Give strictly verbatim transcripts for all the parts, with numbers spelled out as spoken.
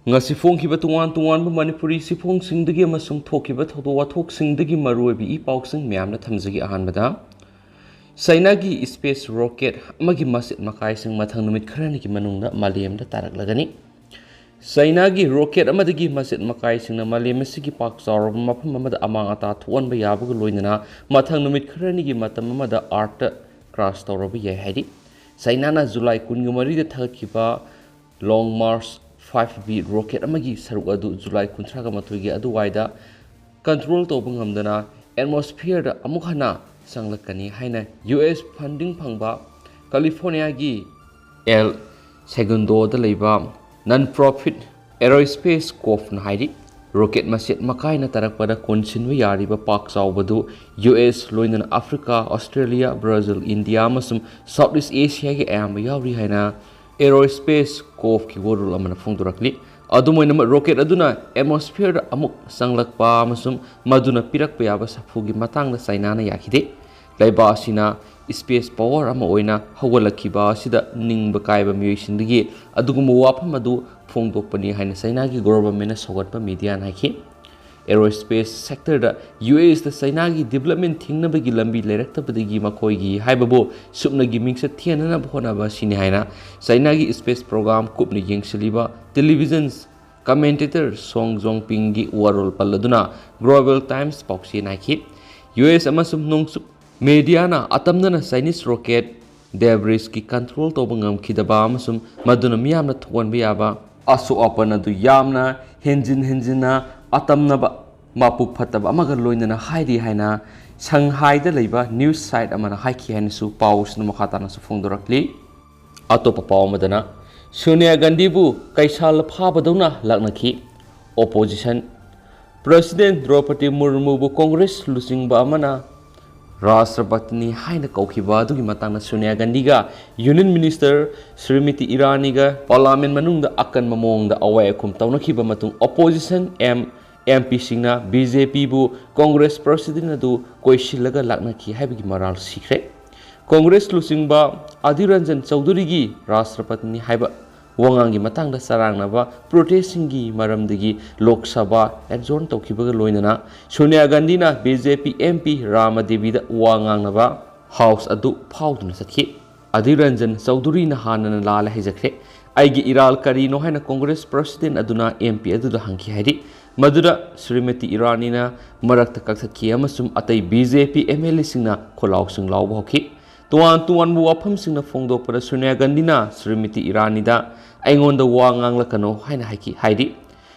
ꯉꯁꯤ ꯐꯣꯡꯈꯤꯕ ꯇꯣꯉꯥꯟ ꯇꯣꯉꯥꯟꯕ ꯃꯅꯤꯄꯨꯔꯤ ꯆꯦꯐꯣꯡꯁꯤꯡꯗꯒꯤ ꯑꯃꯁꯨꯡ ꯊꯣꯛꯈꯤꯕ ꯊꯧꯗꯣꯛ ꯋꯥꯊꯣꯛꯁꯤꯡꯗꯒꯤ ꯃꯔꯨꯑꯣꯏꯕ ꯏ ꯄꯥꯎꯁꯤꯡ ꯃꯌꯥꯝꯅ ꯊꯝꯖꯒꯦ꯫ ꯑꯍꯥꯟꯕꯗ, ꯆꯥꯏꯅꯥꯒꯤ space rocket ꯑꯃꯒꯤ ꯃꯆꯦꯠ ꯃꯀꯥꯏꯁꯤꯡ ꯃꯊꯪ ꯅꯨꯃꯤꯠ ꯈꯔꯅꯤꯒꯤ ꯃꯅꯨꯡꯗ ꯃꯥꯂꯦꯝꯗ ꯇꯥꯔꯛꯂꯒꯅꯤ꯫ ꯆꯥꯏꯅꯥꯒꯤ rocket ꯑꯃꯗꯒꯤ ꯃꯆꯦꯠ ꯃꯀꯥꯏꯁꯤꯡꯅ ꯃꯥꯂꯦꯝ ꯑꯁꯤꯒꯤ ꯄꯥꯛ ꯆꯥꯎꯔꯕ ꯃꯐꯝ ꯑꯃꯗ ꯑꯃꯥꯡ ꯑꯇꯥ ꯊꯣꯛꯍꯟꯕ ꯌꯥꯕꯒ ꯂꯣꯏꯅꯅ ꯃꯊꯪ ꯅꯨꯃꯤꯠ ꯈꯔꯅꯤꯒꯤ ꯃꯇꯝ ꯑꯃꯗ Earthꯇ crash ꯇꯧꯔꯕ ꯌꯥꯏ ꯍꯥꯏꯔꯤ꯫ ꯆꯥꯏꯅꯥꯅ July ꯀꯨꯟꯒ ꯃꯔꯤꯗ ꯊꯥꯒꯠꯈꯤꯕ Long March five B rocket ꯑꯃꯒꯤ ꯁꯔꯨꯛ ꯑꯗꯨ July ꯀꯨꯟꯊ꯭ꯔꯥꯒ ꯃꯥꯊꯣꯏꯒꯤ ꯑꯗꯨꯋꯥꯏꯗ control ꯇꯧꯕ ꯉꯝꯗꯅ atmosphereꯗ ꯑꯃꯨꯛ ꯍꯟꯅ ꯆꯪꯂꯛꯀꯅꯤ ꯍꯥꯏꯅ U S funding ꯐꯪꯕ Californiaꯒꯤ El Segundo ꯗ ꯂꯩꯕ non-profit Aerospace Coveꯅ ꯍꯥꯏꯔꯤ꯫ Rocket ꯃꯆꯦꯠ ꯃꯀꯥꯏꯅ ꯇꯥꯔꯛꯄꯗ ꯀꯣꯟꯁꯤꯟꯕ ꯌꯥꯔꯤꯕ ꯄꯥꯛ ꯆꯥꯎꯕꯗꯨ U S ꯂꯣꯏꯅꯅ Africa, Australia, Brazil, India ꯑꯃꯁꯨꯡ Southeast Asiaꯒꯤ ꯑꯌꯥꯝꯕ ꯌꯥꯎꯔꯤ ꯍꯥꯏꯅ Aerospace Coveꯀꯤ ꯋꯥꯔꯣꯜ ꯑꯃꯅ ꯐꯣꯡꯗꯣꯔꯛꯂꯤ꯫ ꯑꯗꯨꯝ ꯑꯣꯏꯅꯃꯛ, rocket ꯑꯗꯨꯅ atmosphereꯗ ꯑꯃꯨꯛ ꯆꯪꯂꯛꯄ ꯑꯃꯁꯨꯡ ꯃꯗꯨꯅ ꯄꯤꯔꯛꯄ ꯌꯥꯕ ꯁꯥꯐꯨꯒꯤ ꯃꯇꯥꯡꯗ ꯆꯥꯏꯅꯥꯅ ꯌꯥꯈꯤꯗꯦ꯫ ꯂꯩꯕꯥꯛ ꯑꯁꯤꯅ space power ꯑꯃ ꯑꯣꯏꯅ ꯍꯧꯒꯠꯂꯛꯈꯤꯕ ꯑꯁꯤꯗ ꯅꯤꯡꯕ ꯀꯥꯏꯕ ꯃꯤꯑꯣꯏꯁꯤꯡꯗꯒꯤ ꯑꯗꯨꯒꯨꯝꯕ ꯋꯥꯐꯝ ꯑꯗꯨ ꯐꯣꯡꯗꯣꯛꯄꯅꯤ ꯍꯥꯏꯅ ꯆꯥꯏꯅꯥꯒꯤ governmentꯅ ꯁꯧꯒꯠꯄ mediaꯅ ꯍꯥꯏꯈꯤ꯫ Aerospace sectorꯗ U Sꯇ ꯆꯥꯏꯅꯥꯒꯤ development ꯊꯤꯡꯅꯕꯒꯤ ꯂꯝꯕꯤ ꯂꯩꯔꯛꯇꯕꯗꯒꯤ ꯃꯈꯣꯏꯒꯤ ꯍꯥꯏꯕꯕꯨ ꯁꯨꯞꯅꯒꯤ ꯃꯤꯡꯆꯠ ꯊꯤꯍꯟꯅꯕ ꯍꯣꯠꯅꯕ ꯑꯁꯤꯅꯤ ꯍꯥꯏꯅ ꯆꯥꯏꯅꯥꯒꯤ space program ꯀꯨꯞꯅ ꯌꯦꯡꯁꯤꯜꯂꯤꯕ television commentator Song Zongpingꯒꯤ ꯋꯥꯔꯣꯜ ꯄꯜꯂꯗꯨꯅ Global Times ꯄꯥꯎꯆꯦꯅ ꯍꯥꯏꯈꯤ꯫ U S ꯑꯃꯁꯨꯡ ꯅꯣꯡꯆꯨꯞ mediaꯅ ꯑꯇꯝꯅꯅ Chinese rocket debrisꯀꯤ control ꯇꯧꯕ ꯉꯝꯈꯤꯗꯕ ꯑꯃꯁꯨꯡ ꯃꯗꯨꯅ ꯃꯤꯌꯥꯝꯅ ꯊꯣꯛꯍꯟꯕ ꯌꯥꯕ ꯑꯁꯣꯛ ꯑꯄꯟ ꯑꯗꯨ ꯌꯥꯝꯅ ꯍꯦꯟꯖꯤꯟ ꯍꯦꯟꯖꯤꯟꯅ ꯑꯇꯝꯅꯕ ꯃꯄꯨꯛ ꯐꯠꯇꯕ ꯑꯃꯒ ꯂꯣꯏꯅꯅ ꯍꯥꯏꯔꯤ ꯍꯥꯏꯅ ꯁꯪꯍꯥꯏꯗ ꯂꯩꯕ news site ꯑꯃꯅ ꯍꯥꯏꯈꯤ ꯍꯥꯏꯅꯁꯨ ꯄꯥꯎꯁꯤꯅ ꯃꯈꯥ ꯇꯥꯅꯁꯨ ꯐꯣꯡꯗꯣꯔꯛꯂꯤ꯫ ꯑꯇꯣꯞꯄ ꯄꯥꯎ ꯑꯃꯗꯅ, ꯁꯣꯅꯤꯌꯥ ꯒꯥꯟꯙꯤꯕꯨ ꯀꯩꯁꯥꯜ ꯐꯥꯕꯗꯧꯅ ꯂꯥꯛꯅꯈꯤ꯫ Opposition president ꯗ꯭ꯔꯧꯄꯗꯤ ꯃꯨꯔꯃꯨꯕꯨ Congress ꯂꯨꯆꯤꯡꯕ ꯑꯃꯅ ꯔꯥꯁꯇ꯭ꯔꯄꯇꯤꯅꯤ ꯍꯥꯏꯅ ꯀꯧꯈꯤꯕ ꯑꯗꯨꯒꯤ ꯃꯇꯥꯡꯗ ꯁꯣꯅꯤꯌꯥ ꯒꯥꯟꯙꯤꯒ Union Minister ꯁ꯭ꯔꯤꯃꯤꯇꯤ ꯏꯔꯥꯅꯤꯒ parliament ꯃꯅꯨꯡꯗ ꯑꯀꯟꯕ ꯃꯑꯣꯡꯗ ꯑꯋꯥꯏ ꯑꯈꯨꯝ ꯇꯧꯅꯈꯤꯕ ꯃꯇꯨꯡ, opposition M, MPꯁꯤꯡꯅ BJPꯕꯨ Congress president ꯑꯗꯨ ꯀꯣꯏꯁꯤꯜꯂꯒ ꯂꯥꯛꯅꯈꯤ ꯍꯥꯏꯕꯒꯤ ꯃꯔꯥꯜ ꯁꯤꯈ꯭ꯔꯦ꯫ Congress ꯂꯨꯆꯤꯡꯕ ꯑꯙꯤꯔ ꯔꯟꯖꯟ ꯆꯧꯙꯨꯔꯤꯒꯤ ꯔꯥꯁꯇ꯭ꯔꯄꯇꯤꯅꯤ ꯍꯥꯏꯕ ꯋꯥꯉꯥꯡꯒꯤ ꯃꯇꯥꯡꯗ ꯆꯔꯥꯡꯅꯕ ꯄ꯭ꯔꯣꯇꯦꯁꯁꯤꯡꯒꯤ ꯃꯔꯝꯗꯒꯤ ꯂꯣꯛ ꯁꯚꯥ ꯑꯦꯗꯖꯣꯔꯟ ꯇꯧꯈꯤꯕꯒ ꯂꯣꯏꯅꯅ ꯁꯣꯅꯤꯌꯥ ꯒꯥꯟꯙꯤꯅ B J P M P Rama ꯗꯦꯕꯤꯗ ꯋꯥ ꯉꯥꯡꯅꯕ ꯍꯥꯎꯁ ꯑꯗꯨ ꯐꯥꯎꯗꯨꯅ ꯆꯠꯈꯤ꯫ ꯑꯙꯤꯔ ꯔꯟꯖꯟ ꯆꯧꯙꯨꯔꯤꯅ ꯍꯥꯟꯅꯅ ꯂꯥꯜꯂꯦ ꯍꯥꯏꯖꯈ꯭ꯔꯦ꯫ "ꯑꯩꯒꯤ ꯏꯔꯥꯜ ꯀꯔꯤꯅꯣ?" ꯍꯥꯏꯅ ꯀꯣꯡꯒ꯭ꯔꯦꯁ ꯄ꯭ꯔꯁꯤꯗꯦꯟ ꯑꯗꯨꯅ ꯑꯦꯝ ꯄꯤ ꯑꯗꯨꯗ ꯍꯪꯈꯤ ꯍꯥꯏꯔꯤ꯫ ꯃꯗꯨꯗ ꯁ꯭ꯔꯤꯃꯇꯤ ꯏꯔꯥꯅꯤꯅ ꯃꯔꯛꯇ ꯀꯛꯊꯠꯈꯤ ꯑꯃꯁꯨꯡ ꯑꯇꯩ B J P M L ꯑꯦꯁꯤꯡꯅ ꯈꯣꯜꯂꯥꯎꯁꯤꯡ ꯂꯥꯎꯕ ꯍꯧꯈꯤ꯫ ꯇꯣꯉꯥꯟ ꯇꯣꯉꯥꯟꯕ ꯋꯥꯐꯝꯁꯤꯡꯅ ꯐꯣꯡꯗꯣꯛꯄꯗ ꯁꯣꯅꯤꯌꯥ ꯒꯥꯟꯙꯤꯅ ꯁ꯭ꯔꯤꯃꯇꯤ ꯏꯔꯥꯅꯤꯗ "ꯑꯩꯉꯣꯟꯗ ꯋꯥ ꯉꯥꯡꯂꯛꯀꯅꯨ" ꯍꯥꯏꯅ ꯍꯥꯏꯈꯤ ꯍꯥꯏꯔꯤ꯫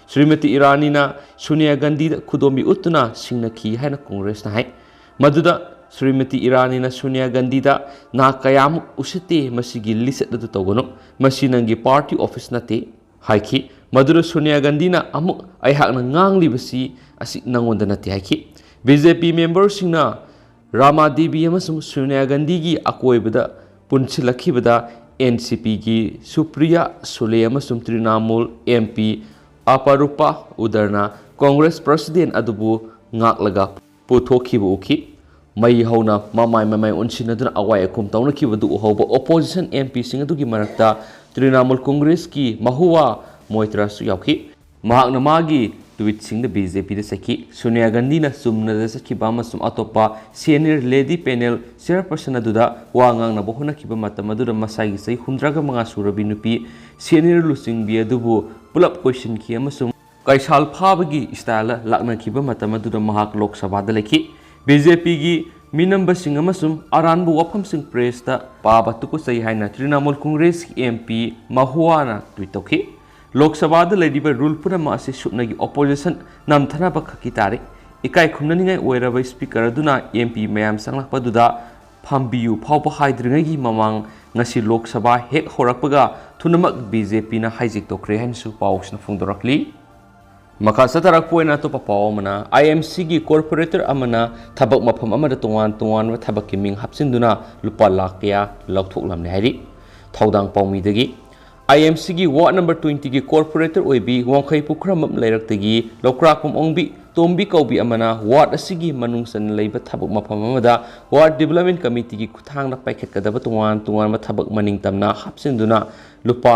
ꯁ꯭ꯔꯤꯃꯇꯤ ꯏꯔꯥꯅꯤꯅ ꯁꯣꯅꯤꯌꯥ ꯒꯥꯟꯙꯤꯗ ꯈꯨꯗꯣꯝꯕꯤ ꯎꯠꯇꯨꯅ ꯁꯤꯡꯅꯈꯤ ꯍꯥꯏꯅ ꯀꯣꯡꯒ꯭ꯔꯦꯁꯅ ꯍꯥꯏ꯫ ꯃꯗꯨꯗ ꯁ꯭ꯔꯤꯃꯇꯤ ꯏꯔꯥꯅꯤꯅ ꯁꯣꯅꯤꯌꯥ ꯒꯥꯟꯙꯤꯗ "ꯅꯥ ꯀꯌꯥꯃꯨꯛ ꯎꯁꯤꯠꯇꯦ, ꯃꯁꯤꯒꯤ ꯂꯤꯆꯠ ꯑꯗꯨ ꯇꯧꯒꯅꯨ, ꯃꯁꯤ ꯅꯪꯒꯤ ꯄꯥꯔꯇꯤ ꯑꯣꯐꯤꯁ ꯅꯠꯇꯦ" ꯍꯥꯏꯈꯤ꯫ ꯃꯗꯨꯗ ꯁꯣꯅꯤꯌꯥ ꯒꯥꯟꯙꯤꯅ ꯑꯃꯨꯛ "ꯑꯩꯍꯥꯛꯅ ꯉꯥꯡꯂꯤꯕꯁꯤ ꯑꯁꯤ ꯅꯪꯉꯣꯟꯗ ꯅꯠꯇꯦ" ꯍꯥꯏꯈꯤ꯫ ꯕꯤ ꯖꯦ ꯄꯤ ꯃꯦꯝꯕꯔꯁꯤꯡꯅ ꯔꯥꯃꯥ ꯗꯦꯕꯤ ꯑꯃꯁꯨꯡ ꯁꯣꯅꯤꯌꯥ ꯒꯥꯟꯙꯤꯒꯤ ꯑꯀꯣꯏꯕꯗ ꯄꯨꯟꯁꯤꯜꯂꯛꯈꯤꯕꯗ ꯑꯦꯟ ꯁꯤ ꯄꯤꯒꯤ ꯁꯨꯄ꯭ꯔꯤꯌꯥ ꯁꯨꯂꯦ ꯑꯃꯁꯨꯡ ꯇ꯭ꯔꯤꯅꯥꯃꯨꯜ ꯑꯦꯝ ꯄꯤ ꯑꯄꯔꯨꯄꯥ ꯎꯗꯔꯅ ꯀꯣꯡꯒ꯭ꯔꯦꯁ ꯄ꯭ꯔꯁꯤꯗꯦꯟ ꯑꯗꯨꯕꯨ ꯉꯥꯛꯂꯒ ꯄꯨꯊꯣꯛꯈꯤꯕ ꯎꯈꯤ꯫ ꯃꯩ ꯍꯧꯅ ꯃꯃꯥꯏ ꯃꯃꯥꯏ ꯑꯣꯟꯁꯤꯟꯅꯗꯨꯅ ꯑꯋꯥꯏ ꯑꯈꯨꯝ ꯇꯧꯅꯈꯤꯕꯗꯨ ꯎꯍꯧꯕ ꯑꯣꯄꯣꯖꯤꯁꯟ ꯑꯦꯝ ꯄꯤꯁꯤꯡ ꯑꯗꯨꯒꯤ ꯃꯔꯛꯇ ꯇ꯭ꯔꯤꯅꯥꯃꯨꯜ ꯀꯣꯡꯒ꯭ꯔꯦꯁꯀꯤ ꯃꯍꯨꯋꯥ ꯃꯣꯏꯇ꯭ꯔꯥꯁꯨ ꯌꯥꯎꯈꯤ꯫ ꯃꯍꯥꯛꯅ ꯃꯥꯒꯤ ꯇ꯭ꯋꯤꯠꯁꯤꯡꯗ ꯕꯤ ꯖꯦ ꯄꯤꯗ ꯆꯠꯈꯤ꯫ ꯁꯣꯅꯤꯌꯥ ꯒꯥꯟꯙꯤꯅ ꯆꯨꯝꯅꯗ ꯆꯠꯈꯤꯕ ꯑꯃꯁꯨꯡ ꯑꯇꯣꯞꯄ ꯁꯦꯅꯤꯌꯔ ꯂꯦꯗꯤ ꯄꯦꯅꯦꯜ ꯆꯤꯌꯔꯄꯔꯁꯟ ꯑꯗꯨꯗ ꯋꯥ ꯉꯥꯡꯅꯕ ꯍꯣꯠꯅꯈꯤꯕ ꯃꯇꯝ ꯑꯗꯨꯗ ꯃꯁꯥꯒꯤ ꯆꯍꯤ ꯍꯨꯝꯗ꯭ꯔꯥꯒ ꯃꯉꯥ ꯁꯨꯔꯕꯤ ꯅꯨꯄꯤ ꯁꯦꯅꯤꯌꯔ ꯂꯨꯆꯤꯡꯕꯤ ꯑꯗꯨꯕꯨ ꯄꯨꯂꯞ ꯀꯣꯏꯁꯤꯟꯈꯤ ꯑꯃꯁꯨꯡ ꯀꯩꯁꯥꯜ ꯐꯥꯕꯒꯤ ꯁ꯭ꯇꯥꯏꯜꯗ ꯂꯥꯛꯅꯈꯤꯕ ꯃꯇꯝ ꯑꯗꯨꯗ ꯃꯍꯥꯛ ꯂꯣꯛ ꯁꯚꯥꯗ ꯂꯩꯈꯤ꯫ ꯕꯤ ꯖꯦ ꯄꯤꯒꯤ ꯃꯤꯅꯝꯕꯁꯤꯡ ꯑꯃꯁꯨꯡ ꯑꯔꯥꯟꯕ ꯋꯥꯐꯝꯁꯤꯡ ꯄ꯭ꯔꯦꯁꯇ ꯄꯥꯕ ꯇꯨꯀꯠꯆꯩ ꯍꯥꯏꯅ ꯇ꯭ꯔꯤꯅꯥꯃꯨꯜ ꯀꯣꯡꯒ꯭ꯔꯦꯁꯀꯤ ꯑꯦꯝ ꯄꯤ ꯃꯍꯨꯋꯥꯅ ꯇ꯭ꯋꯤꯠ ꯇꯧꯈꯤ꯫ ꯂꯣꯛ ꯁꯚꯥꯗ ꯂꯩꯔꯤꯕ ꯔꯨꯜ ꯄꯨꯝꯅꯃꯛ ꯑꯁꯤ ꯁꯨꯞꯅꯒꯤ ꯑꯣꯄꯣꯖꯤꯁꯟ ꯅꯝꯊꯅꯕ ꯈꯛꯀꯤ ꯇꯥꯔꯤ꯫ ꯏꯀꯥꯏ ꯈꯨꯝꯅꯅꯤꯡꯉꯥꯏ ꯑꯣꯏꯔꯕ ꯁ꯭ꯄꯤꯀꯔ ꯑꯗꯨꯅ ꯑꯦꯝ ꯄꯤ ꯃꯌꯥꯝ ꯆꯪꯂꯛꯄꯗꯨꯗ "ꯐꯝꯕꯤꯌꯨ" ꯐꯥꯎꯕ ꯍꯥꯏꯗ꯭ꯔꯤꯉꯩꯒꯤ ꯃꯃꯥꯡ ꯉꯁꯤ ꯂꯣꯛ ꯁꯚꯥ ꯍꯦꯛ ꯍꯧꯔꯛꯄꯒ ꯊꯨꯅꯃꯛ ꯕꯤ ꯖꯦ ꯄꯤꯅ ꯍꯥꯏꯖꯦꯛ ꯇꯧꯈ꯭ꯔꯦ ꯍꯥꯏꯅꯁꯨ ꯄꯥꯎꯁꯤꯅ ꯐꯣꯡꯗꯣꯔꯛꯂꯤ꯫ ꯃꯈꯥ ꯆꯠꯊꯔꯛꯄ ꯑꯣꯏꯅ ꯑꯇꯣꯞꯄ ꯄꯥꯎ ꯑꯃꯅ, ꯑꯥꯏ ꯑꯦꯝ ꯁꯤꯒꯤ ꯀꯣꯔꯄꯣꯔꯦꯇꯔ ꯑꯃꯅ ꯊꯕꯛ ꯃꯐꯝ ꯑꯃꯗ ꯇꯣꯉꯥꯟ ꯇꯣꯉꯥꯟꯕ ꯊꯕꯛꯀꯤ ꯃꯤꯡ ꯍꯥꯞꯆꯤꯟꯗꯨꯅ ꯂꯨꯄꯥ ꯂꯥꯈ ꯀꯌꯥ ꯂꯧꯊꯣꯛꯂꯝꯂꯦ ꯍꯥꯏꯔꯤ꯫ ꯊꯧꯗꯥꯡ ꯄꯥꯎꯃꯤꯗꯒꯤ꯫ ꯑꯥꯏ ꯑꯦꯝ ꯁꯤꯒꯤ ꯋꯥꯔꯗ ꯅꯝꯕꯔ ꯇ꯭ꯋꯦꯟꯇꯤꯒꯤ ꯀꯣꯔꯄꯣꯔꯦꯇꯔ ꯑꯣꯏꯕꯤ ꯋꯥꯡꯈꯩ ꯄꯨꯈ꯭ꯔꯝꯕꯝ ꯂꯩꯔꯛꯇꯒꯤ ꯂꯧꯀ꯭ꯔꯥꯛꯄꯝ ꯑꯣꯡꯕꯤ ꯇꯣꯝꯕꯤ ꯀꯧꯕꯤ ꯑꯃꯅ ꯋꯥꯔꯗ ꯑꯁꯤꯒꯤ ꯃꯅꯨꯡ ꯆꯟꯅ ꯂꯩꯕ ꯊꯕꯛ ꯃꯐꯝ ꯑꯃꯗ ꯋꯥꯔꯗ ꯗꯤꯕꯂꯞꯃꯦꯟ ꯀꯃꯤꯇꯤꯒꯤ ꯈꯨꯠꯊꯥꯡꯗ ꯄꯥꯏꯈꯠꯀꯗꯕ ꯇꯣꯉꯥꯟ ꯇꯣꯉꯥꯟꯕ ꯊꯕꯛ ꯃꯅꯤꯡ ꯇꯝꯅ ꯍꯥꯞꯆꯤꯟꯗꯨꯅ ꯂꯨꯄꯥ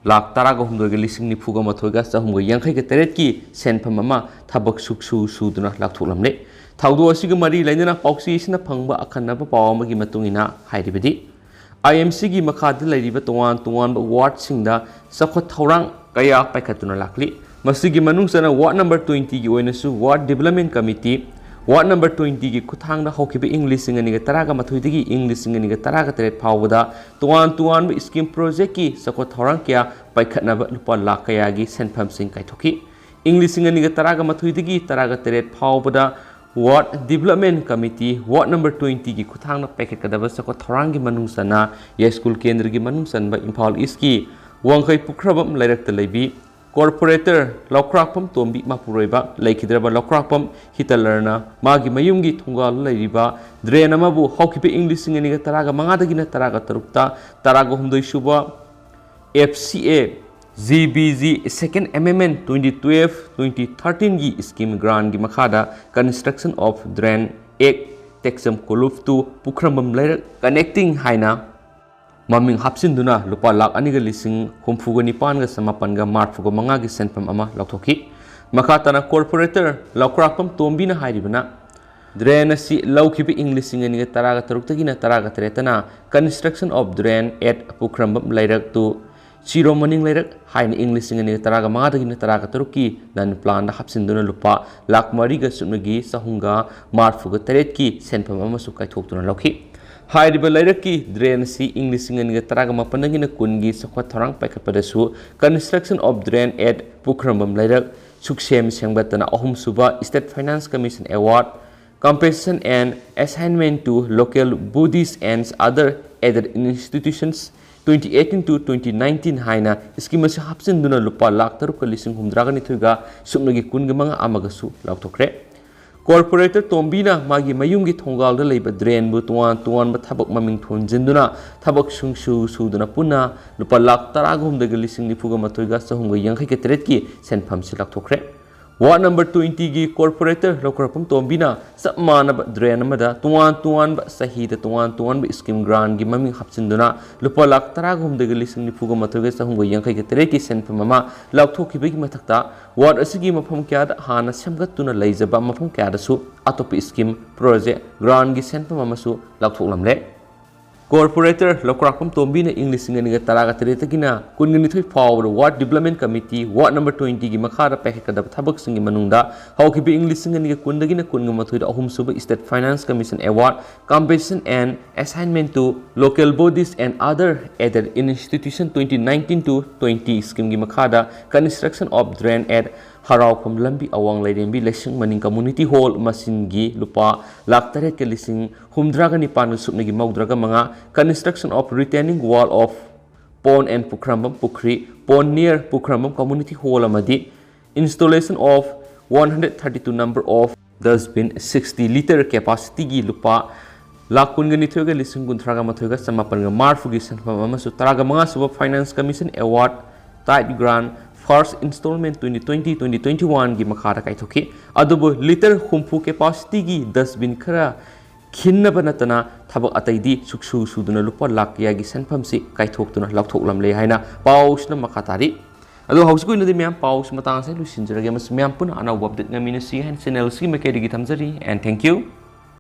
ꯂꯥꯈ ꯇꯔꯥꯒ ꯍꯨꯝꯗꯣꯏꯒ ꯂꯤꯁꯤꯡ ꯅꯤꯐꯨꯒ ꯃꯥꯊꯣꯏꯒ ꯆꯍꯨꯝꯒ ꯌꯥꯡꯈꯩꯒ ꯇꯔꯦꯠꯀꯤ ꯁꯦꯟꯐꯝ ꯑꯃ ꯊꯕꯛ ꯁꯨꯛꯁꯨ ꯁꯨꯗꯨꯅ ꯂꯥꯛꯊꯣꯛꯂꯝꯂꯦ꯫ ꯊꯧꯗꯣꯛ ꯑꯁꯤꯒ ꯃꯔꯤ ꯂꯩꯅꯅ ꯄꯥꯎꯆꯦ ꯑꯁꯤꯅ ꯐꯪꯕ ꯑꯈꯟꯅꯕ ꯄꯥꯎ ꯑꯃꯒꯤ ꯃꯇꯨꯡ ꯏꯟꯅ ꯍꯥꯏꯔꯤꯕꯗꯤ, ꯑꯥꯏ ꯑꯦꯝ ꯁꯤꯒꯤ ꯃꯈꯥꯗ ꯂꯩꯔꯤꯕ ꯇꯣꯉꯥꯟ ꯇꯣꯉꯥꯟꯕ ꯋꯥꯔꯗꯁꯤꯡꯗ ꯆꯥꯎꯈꯠ ꯊꯧꯔꯥꯡ ꯀꯌꯥ ꯄꯥꯏꯈꯠꯇꯨꯅ ꯂꯥꯛꯂꯤ꯫ ꯃꯁꯤꯒꯤ ꯃꯅꯨꯡ ꯆꯟꯅ ꯋꯥꯔꯗ ꯅꯝꯕꯔ ꯇ꯭ꯋꯦꯟꯇꯤꯒꯤ ꯑꯣꯏꯅꯁꯨ ꯋꯥꯔꯗ ꯗꯤꯕꯂꯞꯃꯦꯟ ꯀꯃꯤꯇꯤ, ꯋꯥꯔꯗ ꯅꯝꯕꯔ ꯇ꯭ꯋꯦꯟꯇꯤꯒꯤ ꯈꯨꯠꯊꯥꯡꯗ ꯍꯧꯈꯤꯕ ꯏꯪ ꯂꯤꯁꯤꯡ ꯑꯅꯤꯒ ꯇꯔꯥꯒ ꯃꯥꯊꯣꯏꯗꯒꯤ ꯏꯪ ꯂꯤꯁꯤꯡ ꯑꯅꯤꯒ ꯇꯔꯥꯒ ꯇꯔꯦꯠ ꯐꯥꯎꯕꯗ ꯇꯣꯉꯥꯟ ꯇꯣꯉꯥꯟꯕ ꯁ꯭ꯀꯤꯝ ꯄ꯭ꯔꯣꯖꯦꯛꯀꯤ ꯆꯥꯎꯈꯠ ꯊꯧꯔꯥꯡ ꯀꯌꯥ ꯄꯥꯏꯈꯠꯅꯕ ꯂꯨꯄꯥ ꯂꯥꯈ ꯀꯌꯥꯒꯤ ꯁꯦꯟꯐꯝꯁꯤꯡ ꯀꯥꯏꯊꯣꯛꯈꯤ꯫ ꯏꯪ ꯂꯤꯁꯤꯡ ꯑꯅꯤꯒ ꯇꯔꯥꯒ ꯃꯥꯊꯣꯏꯗꯒꯤ ꯇꯔꯥꯒ ꯇꯔꯦꯠ ꯐꯥꯎꯕꯗ ꯋꯥꯔꯗ ꯗꯤꯕꯂꯞꯃꯦꯟ ꯀꯃꯤꯇꯤ, ꯋꯥꯔꯗ ꯅꯝꯕꯔ ꯇ꯭ꯋꯦꯟꯇꯤꯒꯤ ꯈꯨꯠꯊꯥꯡꯗ ꯄꯥꯏꯈꯠꯀꯗꯕ ꯆꯥꯎꯈꯠ ꯊꯧꯔꯥꯡꯒꯤ ꯃꯅꯨꯡ ꯆꯟꯅ ꯌꯥꯏꯁ꯭ꯀꯨꯜ ꯀꯦꯟꯗ꯭ꯔꯒꯤ ꯃꯅꯨꯡ ꯆꯟꯕ ꯏꯝꯐꯥꯜ ꯏꯁ꯭ꯠꯀꯤ ꯋꯥꯡꯈꯩ ꯄꯨꯈ꯭ꯔꯕꯝ ꯂꯩꯔꯛꯇ ꯂꯩꯕꯤ ꯀꯣꯔꯄꯣꯔꯦꯇꯔ ꯂꯧꯈ꯭ꯔꯥꯛꯄꯝ ꯇꯣꯝꯕꯤ ꯃꯄꯨꯔꯣꯏꯕ ꯂꯩꯈꯤꯗ꯭ꯔꯕ ꯂꯧꯈ꯭ꯔꯥꯛꯄꯝ ꯍꯤꯇꯂꯔꯅ ꯃꯥꯒꯤ ꯃꯌꯨꯝꯒꯤ ꯊꯣꯡꯒꯥꯜꯗ ꯂꯩꯔꯤꯕ ꯗ꯭ꯔꯦꯟ ꯑꯃꯕꯨ ꯍꯧꯈꯤꯕ ꯏꯪ ꯂꯤꯁꯤꯡ ꯑꯅꯤꯒ ꯇꯔꯥꯒ ꯃꯉꯥꯗꯒꯤꯅ ꯇꯔꯥꯒ ꯇꯔꯨꯛꯇ ꯇꯔꯥꯒ ꯍꯨꯝꯗꯣꯏ ꯁꯨꯕ F C A G B G Second Amendment twenty twelve twenty thirteenꯒꯤ ꯁ꯭ꯀꯤꯝ ꯒ꯭ꯔꯥꯟꯒꯤ ꯃꯈꯥꯗ Construction of Drain Act Teksam Koluf to ꯄꯨꯈ꯭ꯔꯝꯕꯝ ꯂꯩꯔꯛ connecting ꯍꯥꯏꯅ ꯃꯃꯤꯡ ꯍꯥꯞꯆꯤꯟꯗꯨꯅ ꯂꯨꯄꯥ ꯂꯥꯈ ꯑꯅꯤꯒ ꯂꯤꯁꯤꯡ ꯍꯨꯝꯐꯨꯒ ꯅꯤꯄꯥꯟꯒ ꯆꯃꯥꯄꯟꯒ ꯃꯔꯤꯐꯨꯒ ꯃꯉꯥꯒꯤ ꯁꯦꯟꯐꯝ ꯑꯃ ꯂꯧꯊꯣꯛꯈꯤ꯫ ꯃꯈꯥ ꯇꯥꯅ ꯀꯣꯔꯄꯣꯔꯦꯇꯔ ꯂꯧꯈ꯭ꯔꯥꯛꯄꯝ ꯇꯣꯝꯕꯤꯅ ꯍꯥꯏꯔꯤꯕꯅ, ꯗ꯭ꯔꯦꯟ ꯑꯁꯤ ꯂꯧꯈꯤꯕ ꯏꯪ ꯂꯤꯁꯤꯡ ꯑꯅꯤꯒ ꯇꯔꯥꯒ ꯇꯔꯨꯛꯇꯒꯤꯅ ꯇꯔꯥꯒ ꯇꯔꯦꯠꯇꯅ Construction of Drain at ꯄꯨꯈ꯭ꯔꯝꯕꯝ ꯂꯩꯔꯛ to ꯆꯤꯔꯣ ꯃꯅꯤꯡ ꯂꯩꯔꯛ ꯍꯥꯏꯅ ꯏꯪ ꯂꯤꯁꯤꯡ ꯑꯅꯤꯒ ꯇꯔꯥꯒ ꯃꯉꯥꯗꯒꯤꯅ ꯇꯔꯥꯒ ꯇꯔꯨꯛꯀꯤ ꯅꯟ ꯄ꯭ꯂꯥꯟꯗ ꯍꯥꯞꯆꯤꯟꯗꯨꯅ ꯂꯨꯄꯥ ꯂꯥꯈ ꯃꯔꯤꯒ ꯁꯨꯞꯅꯒꯤ ꯆꯍꯨꯝꯒ ꯃꯔꯤꯐꯨꯒ ꯇꯔꯦꯠꯀꯤ ꯁꯦꯟꯐꯝ ꯑꯃꯁꯨ ꯀꯥꯏꯊꯣꯛꯇꯨꯅ ꯂꯧꯈꯤ꯫ ꯍꯥꯏꯔꯤꯕ ꯂꯩꯔꯛꯀꯤ ꯗ꯭ꯔꯦꯟ ꯑꯁꯤ ꯏꯪ ꯂꯤꯁꯤꯡ ꯑꯅꯤꯒ ꯇꯔꯥꯒ ꯃꯥꯄꯟꯗꯒꯤꯅ ꯀꯨꯟꯒꯤ ꯆꯥꯎꯈꯠ ꯊꯧꯔꯥꯡ ꯄꯥꯏꯈꯠꯄꯗꯁꯨ Construction of Drain at ꯄꯨꯈ꯭ꯔꯝꯕꯝ ꯂꯩꯔꯛ ꯁꯨꯛꯁꯦꯝ ꯁꯦꯝꯒꯠꯇꯅ ꯑꯍꯨꯝꯁꯨꯕ State Finance Commission Award, Compensation and Assignment to Local Bodies and Other Aided Institutions twenty eighteen to twenty nineteen ꯍꯥꯏꯅ ꯁ꯭ꯀꯤꯝ ꯑꯁꯤ ꯍꯥꯞꯆꯤꯟꯗꯨꯅ ꯂꯨꯄꯥ ꯂꯥꯈ ꯇꯔꯨꯛꯀ ꯂꯤꯁꯤꯡ ꯍꯨꯝꯗ꯭ꯔꯥꯒ ꯅꯤꯊꯣꯏꯒ ꯁꯨꯞꯅꯒꯤ ꯀꯨꯟꯒ ꯃꯉꯥ ꯑꯃꯒꯁꯨ ꯂꯥꯎꯊꯣꯛꯈ꯭ꯔꯦ꯫ ꯀꯣꯔꯄꯣꯔꯦꯇꯔ ꯇꯣꯝꯕꯤꯅ ꯃꯥꯒꯤ ꯃꯌꯨꯝꯒꯤ ꯊꯣꯡꯒꯥꯜꯗ ꯂꯩꯕ ꯗ꯭ꯔꯦꯟꯕꯨ ꯇꯣꯉꯥꯟ ꯇꯣꯉꯥꯟꯕ ꯊꯕꯛ ꯃꯃꯤꯡ ꯊꯣꯟꯖꯤꯟꯗꯨꯅ ꯊꯕꯛ ꯁꯨꯡꯁꯨ ꯁꯨꯗꯅ ꯄꯨꯟꯅ ꯂꯨꯄꯥ ꯂꯥꯈ ꯇꯔꯥꯒ ꯍꯨꯝꯗꯣꯏꯒ ꯂꯤꯁꯤꯡ ꯅꯤꯐꯨꯒ ꯃꯥꯊꯣꯏꯒ ꯆꯍꯨꯝꯒ ꯌꯥꯡꯈꯩꯒ ꯇꯔꯦꯠꯀꯤ ꯁꯦꯟꯐꯝꯁꯤ ꯂꯥꯎꯊꯣꯛꯈ꯭ꯔꯦ꯫ Ward number twenty ꯒꯤ corporator ꯂꯧꯈ꯭ꯔꯥꯛꯄꯝ ꯇꯣꯝꯕꯤꯅ ꯆꯞ ꯃꯥꯟꯅꯕ drain ꯑꯃꯗ ꯇꯣꯉꯥꯟ ꯇꯣꯉꯥꯟꯕ ꯆꯍꯤꯗ ꯇꯣꯉꯥꯟ ꯇꯣꯉꯥꯟꯕ scheme grant ꯒꯤ ꯃꯃꯤꯡ ꯍꯥꯞꯆꯤꯟꯗꯨꯅ ꯂꯨꯄꯥ ꯂꯥꯈ ꯇꯔꯥꯒ ꯍꯨꯝꯗꯣꯏꯒ ꯂꯤꯁꯤꯡ ꯅꯤꯐꯨꯒ ꯃꯥꯊꯣꯏꯒ ꯆꯍꯨꯝꯒ ꯌꯥꯡꯈꯩꯒ ꯇꯔꯦꯠꯀꯤ ꯁꯦꯟꯐꯝ ꯑꯃ ꯂꯥꯎꯊꯣꯛꯈꯤꯕꯒꯤ ꯃꯊꯛꯇ ward ꯑꯁꯤꯒꯤ ꯃꯐꯝ ꯀꯌꯥꯗ ꯍꯥꯟꯅ ꯁꯦꯝꯒꯠꯇꯨꯅ ꯂꯩꯖꯕ ꯃꯐꯝ ꯀꯌꯥꯗꯁꯨ ꯑꯇꯣꯞꯄ scheme, project, grant ꯒꯤ ꯁꯦꯟꯐꯝ ꯑꯃꯁꯨ ꯂꯥꯎꯊꯣꯛꯂꯝꯂꯦ꯫ Corporator ꯂꯧꯈ꯭ꯔꯥꯛꯄꯝ ꯇꯣꯝꯕꯤꯅ ꯏꯪ ꯂꯤꯁꯤꯡ ꯑꯅꯤꯒ ꯇꯔꯥꯒ ꯇꯔꯦꯠꯇꯒꯤꯅ ꯀꯨꯟꯒ ꯅꯤꯊꯣꯏ ꯐꯥꯎꯕꯗ ward development committee ward number twenty ꯒꯤ ꯃꯈꯥꯗ ꯄꯥꯏꯈꯠꯀꯗꯕ ꯊꯕꯛꯁꯤꯡꯒꯤ ꯃꯅꯨꯡꯗ ꯍꯧꯈꯤꯕ ꯏꯪ ꯂꯤꯁꯤꯡ ꯑꯅꯤꯒ ꯀꯨꯟꯗꯒꯤꯅ ꯀꯨꯟꯒ ꯃꯥꯊꯣꯏꯗ ꯑꯍꯨꯝꯁꯨꯕ State Finance Commission Award, Compensation and Assignment to Local Bodies and Other Aided Institution twenty nineteen to twenty scheme ꯒꯤ ꯃꯈꯥꯗ construction of drain at ꯍꯔꯥꯎꯐꯝ ꯂꯝꯕꯤ ꯑꯋꯥꯡ ꯂꯩꯔꯦꯝꯕꯤ ꯂꯩꯁꯤꯡ ꯃꯅꯤꯡ community hall ꯃꯁꯤꯡꯒꯤ ꯂꯨꯄꯥ ꯂꯥꯈ ꯇꯔꯦꯠꯀ ꯂꯤꯁꯤꯡ ꯍꯨꯝꯗ꯭ꯔꯥꯒ ꯅꯤꯄꯥꯟꯒ ꯁꯨꯞꯅꯒꯤ ꯃꯧꯗ꯭ꯔꯥꯒ ꯃꯉꯥ, construction of retaining wall of pond and ꯄꯨꯈ꯭ꯔꯝꯕꯝ ꯄꯨꯈ꯭ꯔꯤ, pond near ꯄꯨꯈ꯭ꯔꯝꯕꯝ community hall ꯑꯃꯗꯤ installation of one hundred thirty two number of dustbin sixty litre capacity ꯒꯤ ꯂꯨꯄꯥ ꯂꯥꯈ ꯀꯨꯟꯒ ꯅꯤꯊꯣꯏꯒ ꯂꯤꯁꯤꯡ ꯀꯨꯟꯊ꯭ꯔꯥꯒ ꯃꯥꯊꯣꯏꯒ ꯆꯃꯥꯄꯟꯒ ꯃꯔꯤꯐꯨꯒꯤ ꯁꯦꯟꯐꯝ ꯑꯃꯁꯨ ꯇꯔꯥꯒ ꯃꯉꯥ ꯁꯨꯕ Finance Commission Award Tide Grant first installment twenty twenty twenty twenty one ꯒꯤ ꯃꯈꯥꯗ ꯀꯥꯏꯊꯣꯛꯈꯤ꯫ ꯑꯗꯨꯕꯨ litre ꯍꯨꯝꯐꯨ capacity ꯒꯤ dustbin ꯈꯔ ꯈꯤꯟꯅꯕ ꯅꯠꯇꯅ ꯊꯕꯛ ꯑꯇꯩꯗꯤ ꯁꯨꯛꯁꯨ ꯁꯨꯗꯅ ꯂꯨꯄꯥ ꯂꯥꯈ ꯀꯌꯥꯒꯤ ꯁꯦꯟꯐꯝꯁꯤ ꯀꯥꯏꯊꯣꯛꯇꯨꯅ ꯂꯧꯊꯣꯛꯂꯝꯂꯦ ꯍꯥꯏꯅ ꯄꯥꯎꯁꯤꯅ ꯃꯈꯥ ꯇꯥꯔꯤ꯫ ꯑꯗꯣ ꯍꯧꯖꯤꯛꯀꯤ ꯑꯣꯏꯅꯗꯤ ꯃꯌꯥꯝ ꯄꯥꯎꯁꯤ ꯃꯇꯥꯡ ꯑꯁꯤꯗ ꯂꯣꯏꯁꯤꯟꯖꯔꯒꯦ꯫ ꯃꯁꯤ ꯃꯌꯥꯝ ꯄꯨꯟꯅ ꯑꯅꯧꯕ update ꯉꯥꯏꯃꯤꯟꯅꯁꯤ ꯍꯥꯏꯅ channel ꯑꯁꯤꯒꯤ ꯃꯥꯏꯀꯩꯗꯒꯤ ꯊꯝꯖꯔꯤ꯫ And thank you꯫